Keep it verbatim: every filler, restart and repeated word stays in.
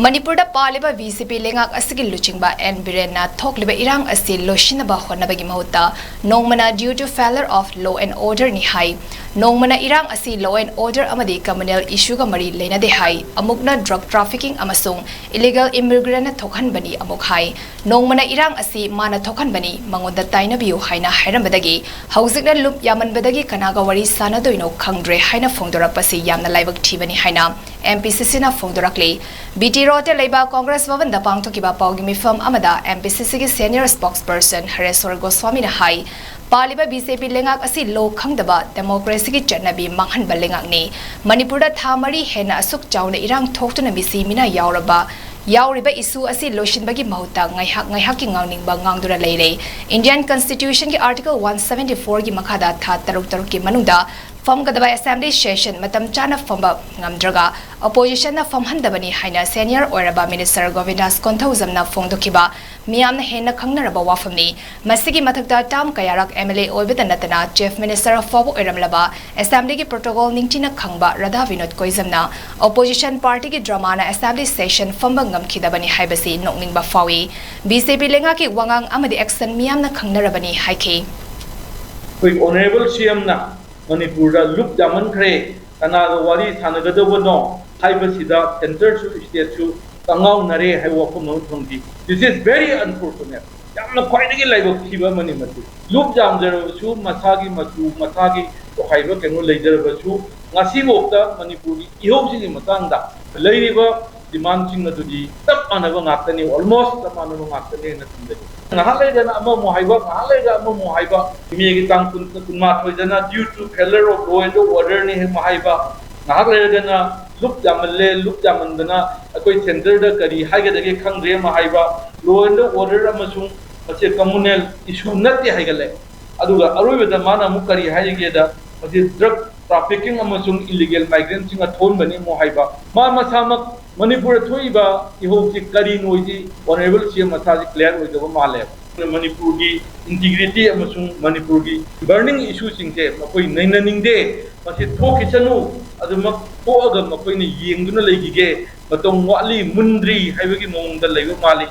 ꯃꯅꯤꯄꯨꯔꯗ ꯄꯥꯜꯂꯤꯕ B J ꯄꯤ ꯂꯩꯉꯥꯛ ꯑꯁꯤꯒꯤ ꯂꯨꯆꯤꯡꯕ ꯑꯦꯟ ꯕꯤꯔꯦꯟꯅ ꯊꯣꯛꯂꯤꯕ ꯏꯔꯥꯡ ꯑꯁꯤ ꯂꯣꯏꯁꯤꯟꯅꯕ ꯍꯣꯠꯅꯕꯒꯤ ꯃꯍꯨꯠꯇ ꯅꯣꯡꯃꯅ due to failure of law and order ꯅꯤ ꯍꯥꯏ, ꯅꯣꯡꯃꯅ ꯏꯔꯥꯡ ꯑꯁꯤ law and order ꯑꯃꯗꯤ communal issue ꯒ ꯃꯔꯤ ꯂꯩꯅꯗꯦ ꯍꯥꯏ, ꯑꯃꯨꯛꯅ drug trafficking ꯑꯃꯁꯨꯡ illegal immigrant ꯅ ꯊꯣꯛꯍꯟꯕꯅꯤ ꯑꯃꯨꯛ ꯍꯥꯏ, ꯅꯣꯡꯃꯅ ꯏꯔꯥꯡ ꯑꯁꯤ ꯃꯥꯅ ꯊꯣꯛꯍꯟꯕꯅꯤ, ꯃꯉꯣꯟꯗ ꯇꯥꯏꯅꯕꯤꯌꯨ ꯍꯥꯏꯅ ꯍꯥꯏꯔꯝꯕꯗꯒꯤ ꯍꯧꯖꯤꯛꯅ ꯂꯨꯞ ꯌꯥꯝꯃꯟꯕꯗꯒꯤ ꯀꯅꯥꯒ ꯋꯥꯔꯤ ꯁꯥꯟꯅꯗꯣꯏꯅꯣ ꯈꯪꯗ꯭ꯔꯦ ꯍꯥꯏꯅ ꯐꯣꯡꯗꯣꯔꯛꯄꯁꯤ ꯌꯥꯝꯅ ꯂꯥꯏꯕꯛ ꯊꯤꯕꯅꯤ ꯍꯥꯏꯅ ꯑꯦꯝ ꯄꯤ ꯁꯤ ꯁꯤꯅ ꯐꯣꯡꯗꯣꯔꯛꯂꯤ꯫ ꯕꯤ ꯇꯤ ꯔꯣꯗꯇ ꯂꯩꯕ ꯀꯣꯡꯒ꯭ꯔꯦꯁ ꯚꯕꯟꯗ ꯄꯥꯡꯊꯣꯛꯈꯤꯕ ꯄꯥꯎꯒꯤ ꯃꯤꯐꯝ ꯑꯃꯗ ꯑꯦꯝ ꯄꯤ ꯁꯤ ꯁꯤꯒꯤ senior spokesperson ꯍꯔꯦꯁ꯭ꯋꯔ ꯒꯣꯁ꯭ꯋꯥꯃꯤꯅ ꯍꯥꯏ, ꯄꯥꯜꯂꯤꯕ ꯕꯤ ꯖꯦ ꯄꯤ ꯂꯩꯉꯥꯛ ꯑꯁꯤ law ꯈꯪꯗꯕ, democracy ꯒꯤ ꯆꯠꯅꯕꯤ ꯃꯥꯡꯍꯟꯕ ꯂꯩꯉꯥꯛꯅꯤ꯫ ꯃꯅꯤꯄꯨꯔꯗ ꯊꯥ ꯃꯔꯤ ꯍꯦꯟꯅ ꯑꯁꯨꯛ ꯆꯥꯎꯅ ꯏꯔꯥꯡ ꯊꯣꯛꯇꯨꯅ ꯃꯤꯁꯤ ꯃꯤꯅꯥ ꯌꯥꯎꯔꯕ, ꯌꯥꯎꯔꯤꯕ issue ꯑꯁꯤ ꯂꯣꯏꯁꯤꯟꯕꯒꯤ ꯃꯍꯨꯠꯇ ꯉꯥꯏꯍꯥꯛ ꯉꯥꯏꯍꯥꯛꯀꯤ ꯉꯥꯡꯅꯤꯡꯕ ꯉꯥꯡꯗꯨꯅ ꯂꯩꯔꯦ꯫ Indian Constitution ꯒꯤ Article one seventy four ꯒꯤ ꯃꯈꯥꯗ ꯊꯥ ꯇꯔꯨꯛ ꯇꯔꯨꯛꯀꯤ ꯃꯅꯨꯡꯗ ꯐꯝꯒꯗꯕ assembly session ꯃꯇꯝ ꯆꯥꯅ ꯐꯝꯕ ꯉꯝꯗ꯭ꯔꯒ opposition ꯅ ꯐꯝꯍꯟꯗꯕꯅꯤ ꯍꯥꯏꯅ senior ꯑꯣꯏꯔꯕ minister ꯒꯣꯕꯤꯟꯗꯥꯁ ꯀꯣꯟꯊꯧꯖꯝꯅ ꯐꯣꯡꯗꯣꯛꯈꯤꯕ ꯃꯤꯌꯥꯝꯅ ꯍꯦꯟꯅ ꯈꯪꯅꯔꯕ ꯋꯥꯐꯝꯅꯤ꯫ ꯃꯁꯤꯒꯤ ꯃꯊꯛꯇ term ꯀꯌꯥꯔꯛ M L A ꯑꯣꯏꯕꯇ ꯅꯠꯇꯅ chief minister ꯐꯥꯎꯕ ꯑꯣꯏꯔꯝꯂꯕ assembly ꯒꯤ protocol ꯅꯤꯡꯊꯤꯅ ꯈꯪꯕ ꯔꯥꯙꯥ ꯕꯤꯅꯣꯗ ꯀꯣꯏꯖꯝꯅ opposition party ꯒꯤ drama ꯅ assembly session ꯐꯝꯕ ꯉꯝꯈꯤꯗꯕꯅꯤ ꯍꯥꯏꯕꯁꯤ ꯅꯣꯛꯅꯤꯡꯕ ꯐꯥꯎꯏ꯫ B J P ꯂꯩꯉꯥꯛꯀꯤ ꯋꯥꯉꯥꯡ ꯑꯃꯗꯤ action ꯃꯤꯌꯥꯝꯅ ꯈꯪꯅꯔꯕꯅꯤ ꯍꯥꯏꯈꯤ꯫ ꯑꯩꯈꯣꯏ honourable C M ꯅ ꯃꯅꯤꯄꯨꯔꯗ ꯂꯨꯞ ꯌꯥꯝꯃꯟꯈ꯭ꯔꯦ, ꯀꯅꯥꯒ ꯋꯥꯔꯤ ꯁꯥꯟꯅꯒꯗꯧꯕꯅꯣ ꯍꯥꯏꯕꯁꯤꯗ centre ꯁꯨ state ꯁꯨ ꯀꯪꯉꯥꯎꯅꯔꯦ ꯍꯥꯏꯕ ꯋꯥꯐꯝ ꯑꯃ ꯊꯝꯈꯤ꯫ This is very unfortunate. ꯌꯥꯝꯅ ꯈ꯭ꯋꯥꯏꯗꯒꯤ ꯂꯥꯏꯕꯛ ꯊꯤꯕ ꯑꯃꯅꯤ ꯃꯁꯤ꯫ ꯂꯨꯞ ꯌꯥꯝꯖꯔꯕꯁꯨ, ꯃꯁꯥꯒꯤ ꯃꯆꯨ, ꯃꯁꯥꯒꯤ ꯇꯣꯈꯥꯏꯕ ꯀꯩꯅꯣ ꯂꯩꯖꯔꯕꯁꯨ, ꯉꯁꯤꯐꯥꯎꯗ ꯃꯅꯤꯄꯨꯔꯒꯤ ꯏꯍꯧꯁꯤꯒꯤ ꯃꯇꯥꯡꯗ ꯂꯩꯔꯤꯕ demand ꯁꯤꯡ ꯑꯗꯨꯗꯤ ꯆꯞ ꯃꯥꯟꯅꯕ ꯉꯥꯛꯇꯅꯤ, almost ꯆꯞ ꯃꯥꯟꯅꯕ ꯉꯥꯛꯇꯅꯦꯅ ꯈꯟꯖꯩ꯫ ꯉꯥꯏꯍꯥꯛ ꯂꯩꯔꯒꯅ ꯑꯃꯃꯨꯛ ꯍꯥꯏꯕ, ꯉꯥꯏꯍꯥꯛ ꯂꯩꯔꯒ ꯑꯃꯃꯨꯛ ꯍꯥꯏꯕ, ꯃꯦꯒꯤ ꯇꯥꯡ ꯀꯨꯟ, ꯀꯨꯟꯃꯥꯊꯣꯏꯗꯅ due to failure of law and order ꯅꯤ ꯑꯃꯨꯛ ꯍꯥꯏꯕ, ꯉꯥꯏꯍꯥꯛ ꯂꯩꯔꯒꯅ ꯂꯨꯞ ꯌꯥꯝꯃꯜꯂꯦ, ꯂꯨꯞ ꯌꯥꯝꯃꯟꯗꯅ ꯑꯩꯈꯣꯏ centre ꯗ ꯀꯔꯤ ꯍꯥꯏꯒꯗꯒꯦ ꯈꯪꯗ꯭ꯔꯦ ꯑꯃ ꯍꯥꯏꯕ, law and order ꯑꯃꯁꯨꯡ ꯃꯁꯤ communal issue ꯅꯠꯇꯦ ꯍꯥꯏꯒꯠꯂꯦ꯫ ꯑꯗꯨꯒ ꯑꯔꯣꯏꯕꯗ ꯃꯥꯅ ꯑꯃꯨꯛ ꯀꯔꯤ ꯍꯥꯏꯒꯦꯗ, ꯃꯁꯤ drug trafficking ꯑꯃꯁꯨꯡ illegal migrant ꯁꯤꯡ ꯑꯊꯣꯟꯕꯅꯤ ꯑꯃꯨꯛ ꯍꯥꯏꯕ꯫ ꯃꯥ ꯃꯁꯥꯃꯛ ꯃꯅꯤꯄꯨꯔꯗ ꯊꯣꯛꯏꯕ ꯏꯍꯧꯁꯤ ꯀꯔꯤꯅꯣꯁꯤ honourable C M ꯃꯁꯥꯁꯤ clear ꯑꯣꯏꯗꯕ ꯃꯥꯜꯂꯦꯕ꯫ ꯃꯅꯤꯄꯨꯔꯒꯤ integrity ꯑꯃꯁꯨꯡ ꯃꯅꯤꯄꯨꯔꯒꯤ burning issue ꯁꯤꯡꯁꯦ ꯃꯈꯣꯏ ꯅꯩꯅꯅꯤꯡꯗꯦ꯫ ꯃꯁꯤ ꯊꯣꯛꯈꯤꯁꯅꯨ, ꯑꯗꯨꯃꯛ ꯊꯣꯛꯑꯒ ꯃꯈꯣꯏꯅ ꯌꯦꯡꯗꯨꯅ ꯂꯩꯈꯤꯒꯦ꯫ ꯃꯇꯝ ꯋꯥꯠꯂꯤ, ꯃꯨꯟꯗ꯭ꯔꯤ ꯍꯥꯏꯕꯒꯤ ꯃꯑꯣꯡꯗ ꯂꯩꯕ ꯃꯥꯜꯂꯤ꯫